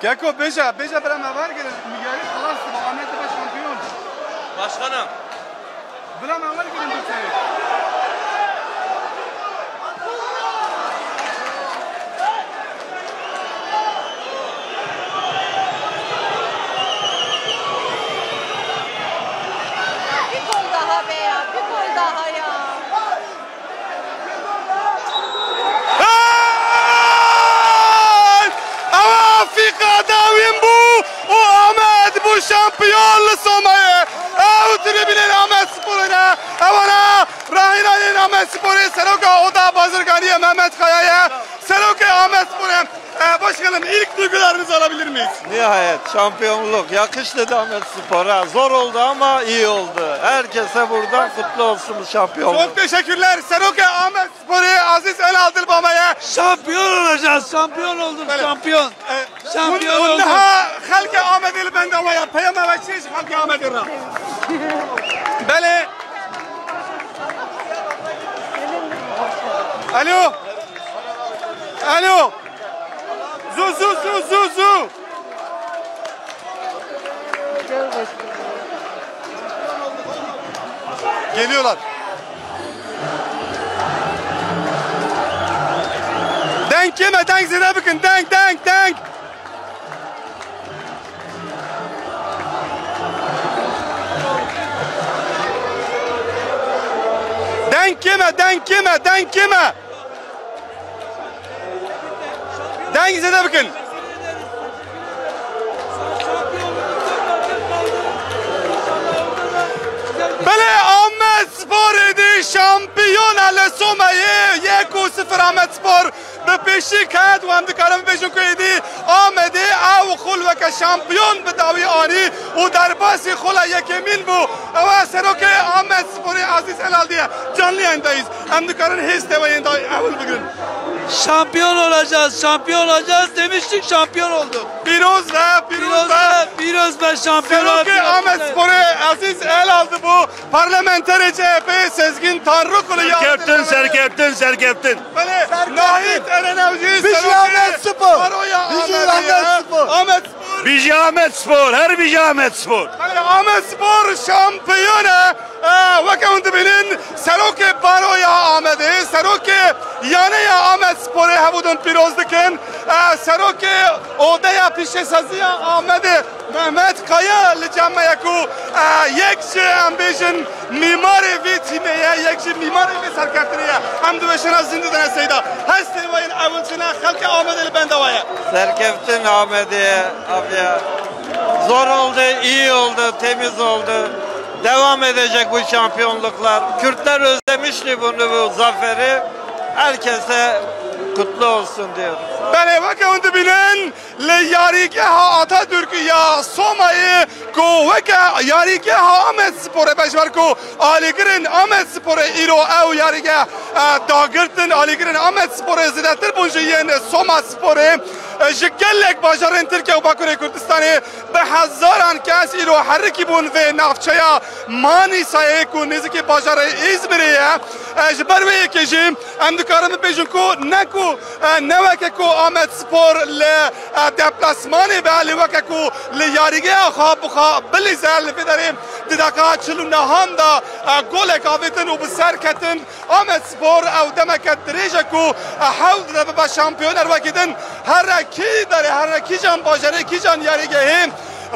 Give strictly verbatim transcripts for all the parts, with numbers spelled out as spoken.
Geko, bêje, bêje bira me wergirin. Yarî xilas dibe, Amed dibe şampiyon. Başkanım. Bira me wergirin bir sene. Bir gol daha be ya, bir gol daha ya. Hey! Ew Afîka dawîn bû û Amed bû şampiyon li Someyê. Ew tribûnên Amed Sporê ne. Ewana rahînayên Amed Sporê, seroka Oda Bazirganiyê Mehmet Kaya ye. Serokê Amed Sporê. E, başkanım, ilk duygularınızı alabilir miyiz? Nihayet şampiyonluk yakıştı Ahmet Spor'a. Zor oldu ama iyi oldu. Herkese buradan kutlu olsun bu şampiyonluk. Çok teşekkürler. Serokê Amed Sporê Aziz Elal dil bameye. Şampiyon olacağız. Şampiyon olduk. Böyle. Şampiyon. E, şampiyon hûn, hûn olduk. Niha xelkê Amedê li benda we ya. Peyama we çi ji xelkê Amedê re? Belê. Alo. Alo. Zu, zu, zu, zu, zu. Geliyorlar. Deng kime? Deng zêde bikin. Deng, deng, deng. Deng kime? Deng kime? Deng kime? Deng zêde bikin. Belê, Amed Spor êdî şampiyon e li Someyê, yek û sifir Amed Spor bi pêşî ket û em dikarin bibêjin ku êdî Amedê ew xul weke şampiyon bi dawî anî û derbasî xula yekemîn bû. Ew e serokê Amed Sporê Aziz Elal diye. Canlı yayındayız. Em dikarin hêz te we yên da ewil bigirin. Şampiyon olacağız, şampiyon olacağız demiştik, şampiyon olduk. Pîroz be, pîroz be. Pîroz be, pîroz be, şampiyonlar. Serokê Amed Sporê Aziz Elal dibû, parlamenterê C H P Sezgin Tanrıkulu ya. Serkeftin, serkeftin, serkeftin. Belê, Nahit Erenevcî, Bijî Amed Spor. Baroya Bijî Amedê Amed ya. Spor. Amed Bijî Amed Spor, her bijî Amed Spor. Belê, Amed Spor şampiyon e. E, weke hûn dibînin, serokê Baroya Amedê, serokê Yaneya Amed Sporê hevûdin pîroz dikin. E, serokê Odeya Pîşesaziya Amedê, Mehmet Kaya li cem me ye ku, e, yek ji, em bêjin, mîmarê vê tîmê ye, yek ji mîmarê vê serkeftinê ye. Em diweşîne zindî dene seyda. Hestê we yên ewil çi ne, xelkê Amedê li benda we ye. Serkeftin Amedê, abiye. Zor oldu, iyi oldu, temiz oldu. Devam edecek bu şampiyonluklar. Kürtler özlemişti bunu, bu zaferi. Herkese kutlu olsun diyorum. Belê, weke hûn dibînin, li yarîgeha Atatürk ya Somayê ku weke yarîgeha Amed Sporê be, ji ber ku alîgirên Amed Sporê îro ew yarîge, e, dagirtin, alîgirên Amed Sporê zêdetir bûn ji yên Soma Sporê. E, ji gelek bajarên Tirkiye û Bakurê Kurdistanê bi hezaran kes îro herikî bûn vê navçeya Manîsayê ku nêzîkî bajarê Îzmirê ye. E, ji ber wê yekê jî em dikarin bibêjin ku ne ku, e, ne weke ku Amed Spor li, e, deplasmanê be, lê weke ku li yarîgeya xwe bi xwe bilîze, li vê derê di deqa çil û nehan de, e, golek avêtin û bi ser ketin. Amed Spor ew demeke dirêj e ku, e, hewl dide bibe şampiyon her wekî din. Here kî derê, here kîjan bajarê, kîjan yarîgehê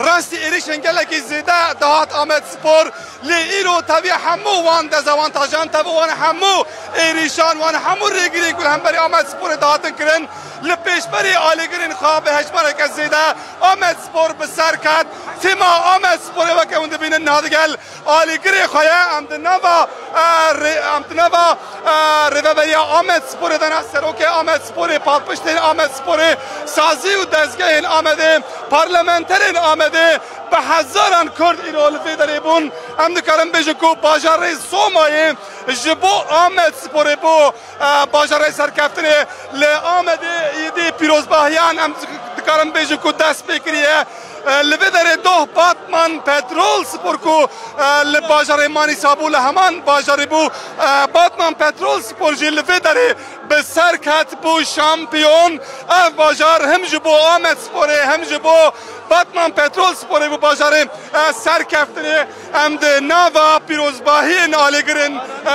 rastî êrîşên gelekî zêde dihat Amed Spor. Lê îro tevî hemû wan dezawantajan, tevî wan hemû êrîşan, wan hemû rêgirên ku li hemberî Amed Sporê dihatin kirin, li pêşberî alîgirên xwe bi hejmareke zêde Amed Spor bi ser ket. Tîma Amed Sporê weke hûn dibînin niha digel alîgirê xwe ye. Em di nava, e, rê-, em di nava, e, rêveberiya Amed Sporê de ne, serokê Amed Sporê, palpiştên Amed Sporê, sazî û dezgehên Amedê, parlamenterên Amedê, bi hezaran Kurd îro li vê derê bûn. Em dikarin bêjin ku bajarê Somayê ji bo Amed Sporê bû, e, bajarê serkeftinê. Li Amedê êdî pîrozbahiyan em dikarin bêjin ku dest pê kiriye. E, li vê derê doh Batman Petrol Spor ku, e, li bajarê Manîsa bû, li heman bajarê bû. E, Batman Petrol Spor jî li vê derê bi ser ket bû şampiyon. Ev bajar him ji bo Amed Sporê, him ji bo Batman Petrol Sporê bû bajarê, e, serkeftinê. Em di nava pîrozbahiyên alîgirên, e,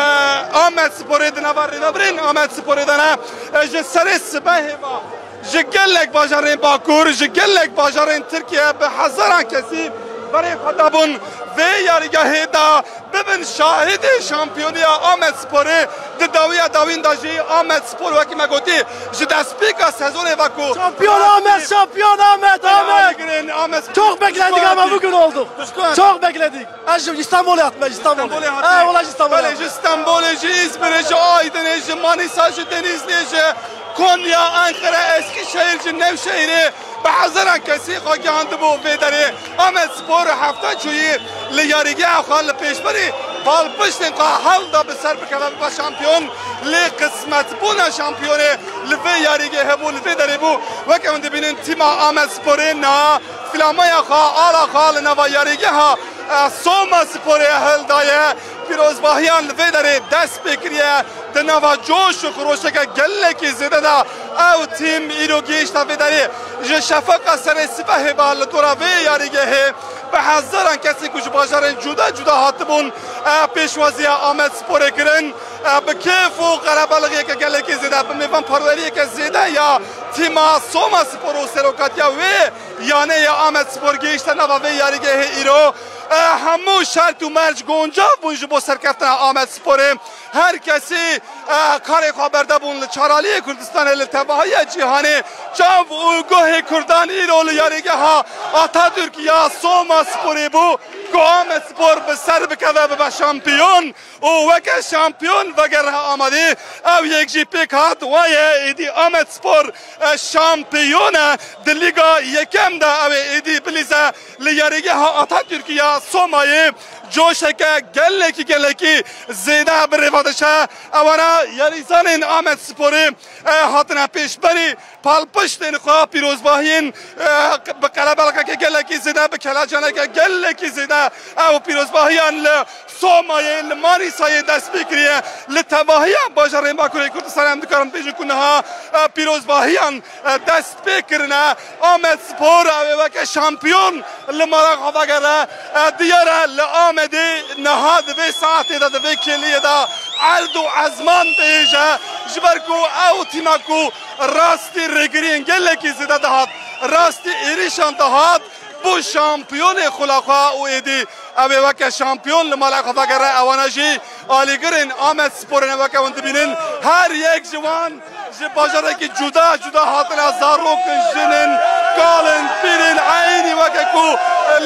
Amed Sporê, di nava rêvebirên Amed Sporê de ne. E, ji serê sibehê ve ji gelek bajarên Bakur, ji gelek bajarên Tirkiye bi hezaran kesî berê xwe dabûn vê yarîgehê de bibin şahidê şampiyoniya Amed Sporê. Di dawiya dawîn de jî Amed Spor, wekî me gotî, ji destpêka sezonê ve ku Şampiyon Ahmet, şampiyon Ahmet, Ahmet. Alîgirên Amed Spor. Çok bekledik ama bugün oldu. Çok bekledik. Ez ji Îstanbulê hatime, ji Îstanbulê. Îstanbulê hatime. He, wala ji Îstanbulê. Belê, ji Stenbolê, ji Îzmirê, ji Aydinê, ji Manîsa, ji Denîzliyê, ji Konya, Ankara, Eskişehir, ji Nevşehirê bi hezaran kesî xwe gihandibo vê derê. Amed Spor hefta çûyî li yarîgeha xwe li pêşberî palpiştên xwe hewl da bi ser bikeve bibe şampiyon. Lê qismetbûna şampiyonê li vê yarîgehê bû, li vê derê bû. Weke hûn dibînin tîma Amed Sporê niha Flamaya xwe, ala xwe li nava yarîgeha, e, Soma Sporê hildaye. Pîrozbahiyan li vê derê dest pê kiriye. Di nava coş û xiroşeke gelekî zêde de ew tîm îro gihişte vê derê. Ji şefeqa serê sibehê ve li dora vê yarîgehê bi hezaran kesên ku ji bajarên cuda cuda hatibûn, e, pêşwaziya Amed Sporê kirin. E, bi kêf û qerebelixiyeke gelekî zêde, bi mêvanperweriyeke zêde ya tîma Soma Spor û serokatiya wê yanê ya Amed Spor gihişte nava vê yarîgehê îro. E, hemû şert û merc goncav bûn ji bo serkeftina Amed Sporê. Her kesî, e, karê xwe berdebûn li çaraliyê Kurdistanê, li tevahiya cîhanê. Çav û guhê Kurdan îro li yarîgeha Atatürk ya Soma Sporê bû ku Amed Spor bi ser bikeve bibe şampiyon. û weke şampiyon vegere Amedê. Ew yek jî pêk hat, wa ye êdî Amed Spor, e, şampiyon e. Di Lîga Yekem de ew ê êdî bilîze li yarîgeha Atatürk ya Somayê. Coşeke gelekî, gelekî zêde bi rê ve diçe. Ewana yarîzanên Amed Sporê, e, hatine pêşberî palpiştên xwe, pîrozbahiyên, e, bi qelebalixeke gelekî zêde, bi kelecaneke gelekî zêde ew pîrozbahiyan li Somayê, li Manîsayê dest pê kiriye. Li tevahiya bajarên Bakurê Kurdistanê em dikarin bêjin ku niha, e, pîrozbahiyan, e, dest pê kirine. Amed Spor ew ê weke şampiyon li mala xwe vegere. E, diyar e, li Amedê niha di vê saetê de, di vê kêliyê de erd û ezman dihêje, ji ber ku ew tîma ku rastî rêgiriyên gelekî zêde dihat, rastî êrîşan dihat, bû şampiyonê xula xwe û êdî ew ê weke şampiyon li mala xwe vegere. Ewana jî alîgirên Amed Sporê ne, weke hûn dibînin. Her yek ji wan ji bajarekî cuda cuda hatine, zarok in, jin in, kal in, pîr in, eynî weke ku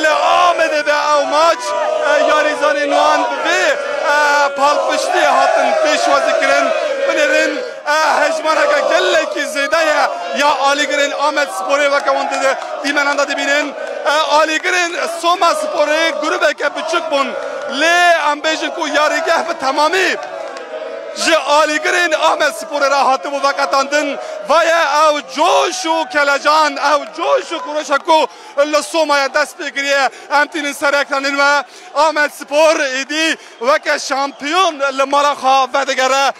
li Amedê de ew maç, e, yarîzanên wan bi vê, e, palpiştiyê hatin pêşwazî kirin. Binêrin, e, hejmareke gelekî zêde ye ya alîgirên Amed Sporê, weke hûn di dîmenan de dibînin. E, alîgirên Soma Sporê grûbeke biçûk bûn, lê em bêjin ku yarîgeh bi temamî ji alîgirên Amed Sporê re hatibû veqetandin. Va ye ew coş û kelecan, ew coş û xuroşa ku li Somayê dest pê kiriye. Em tînin ser ekranên we. Amed Spor êdî weke şampiyon li mala xwe vedigere.